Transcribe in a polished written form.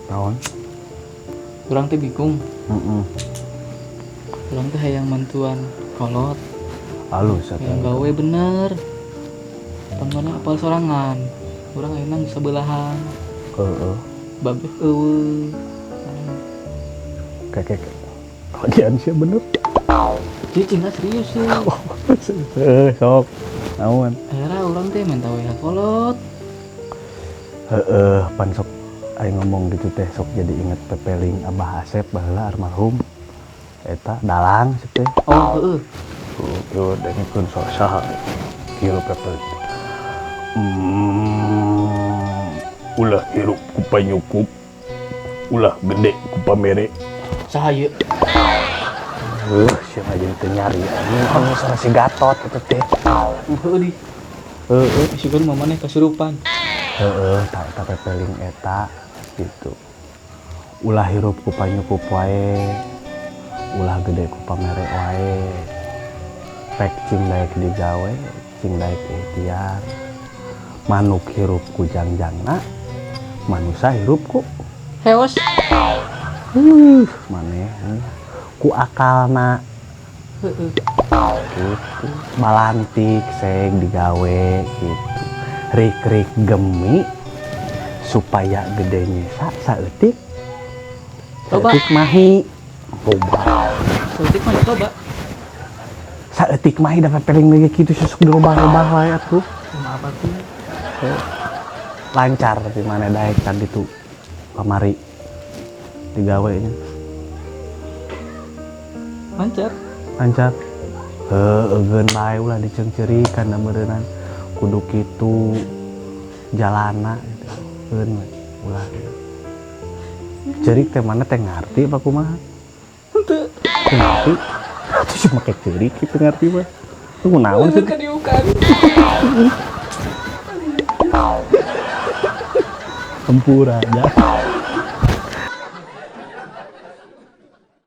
Naon? Urang teh bingung. Heeh. Urang teh hayang mantuan kolot. Alus atuh. Hayang gawe bener. Pan mana apal sorangan. Urang ayeuna geus sabelahan. Heeh. Babeh eueuh. Kek kek. Bagian sih bener. Cicing lah serius sih. Heeh, sok. Naon? Akhirnya urang teh minta we kolot. Heeh, pan sok aing ngomong gitu teh sok jadi inget pepeling Abah Asep baheula almarhum. Eta dalang sih teh. Oh, heeh. Tuh, dengekeun sok saha. Kieu pepeling. Ulah hirup ku panyukup, ulah gede ku pamere. Saha ieu? Siapa jadi teu nyari anjing kan suara si Gatot eta teh. Heueuh di. Heeh. Syukur maneh kasurupan. Heeh, tak eta pepeling eta gitu. Ulah hirup ku panyukup wae. Ulah gede ku pamere wae. Pek cing daek digawe, cing daek ikhtiar. Manuk hirup ku jangjangna, manusa hirup ku Heos. Maneh ku akalna. Heeh. Gitu. Balantik seg digawe gitu. Rik-rik gemi supaya gede nyesa saeutik. Loba. Saeutik mahi. Loba. Saeutik mah loba. Saeutik mahi dapat peling lagi kitu susuk dirobah-robah wae atuh. Kumaha tuh? Lancar tapi mana daek tadi tuh kamari digawe nya. Lancar. Lancar. Heueuh eugeun bae ulah diceungceurikan da meureunnan kudu kitu jalana gitu. Eueun we ulah gitu. Ceurik teh mana teh ngarti apa kumaha? Henteu. Teu ngarti. Atuh sih make ceurik kitu ngarti mah. Itu kunaon sih? Kadiukan. Hampura aja.